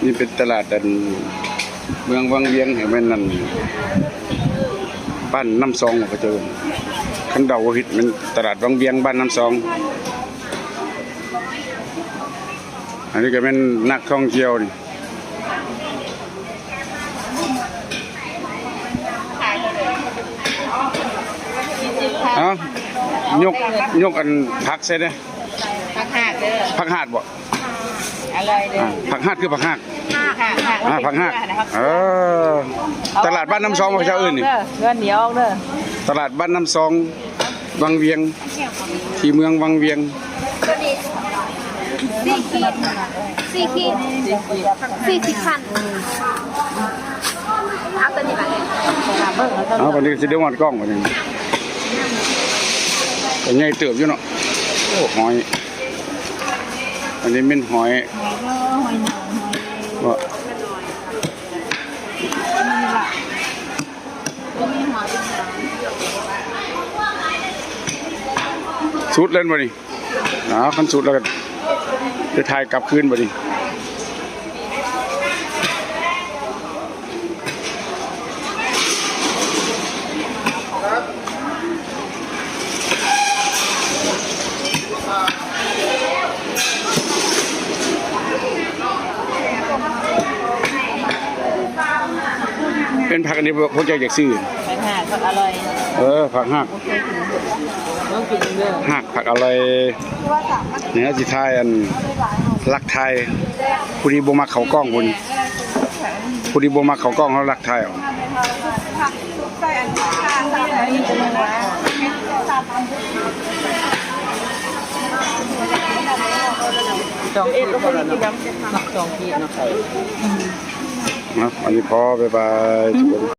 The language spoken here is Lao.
ນີ້ເປັນຕະຫຼາດອັນເມືອງວັງວຽງ ໃຫ້ແມ່ນນັ້ນ ບ້ານນ້ຳຊອງເຂົາເຈົ້າເອີ້ນ ຄັນເດົາບໍ່ຜິດແມ່ນຕະຫຼາດວັງວຽງ ບ້ານນ້ຳຊອງ. ອັນນີ້ກໍແມ່ນນັກທ່ອງທ່ຽວນີ້ ເອົ້າ ຍົກ ຍົກອັນຜັກໃສ່ເດີ້. ຜັກຫາດເດີ້ ຜັກຫາດບໍ່? ອະຮ່ອຍເດີ້. ອ່າ ຜັກຫາດຄືຜັກຫາກ ຫາກ ອ່າ ຜັກຫາກ ເອີ ຕະຫຼາດບ້ານນ້ຳຊອງເຂົາເຈົ້າເອີ້ນນີ້ ເງິນໜີອອກເດີ້. ຕະຫຼາດບ້ານນ້ຳຊອງ ວັງວຽງ ທີ່ເມືອງວັງວຽງ. ສີ່ຂີດ ສີ່ຂີດ ສີ່ສິບພັນ. ເອົາຕົວນີ້ມາເລີຍ. ເອົາ ບັດນີ້ຊິໄດ້ຮອດກ້ອງບັດນີ້ ກໍໃຫຍ່ເຕີບຢູ່ເນາະ. ໂອ້ ຫອຍ ອັນນີ້ແມ່ນຫອຍ ຫອຍເດີ້ ຫອຍໜາວ ຫອຍເດີ້ ບໍ່ ມີລະ ມີຫອຍອີກ ສຸດແລ້ວບໍ່ນີ້? ອ້າວ ຄັນສຸດແລ້ວກໍໄປຖ່າຍກັບຄືນບັດນີ້. ເປັນຜັກອັນນີ້ ພວກເຈົ້າຢາກຊື້? ຜັກຫາກ ຜັກອະຮ່ອຍ. ເອີ ຜັກຫາກ ລອງກິນເບິ່ງເດີ້ ຫາກ ຜັກອະຮ່ອຍ. ນີ້ເຮົາຊິຖ່າຍອັນ ລັກຖ່າຍ ຜູ້ທີ່ບໍ່ມັກເຂົ້າກ້ອງ ຜູ້ນີ້ ຜູ້ທີ່ບໍ່ມັກເຂົ້າກ້ອງ ເຮົາລັກຖ່າຍເອົາ. ສອງຂີດເທົ່ານັ້ນເນາະ ສອງຂີດເນາະ. ເນາະ ອັນນີ້ພໍ ບາຍບາຍ.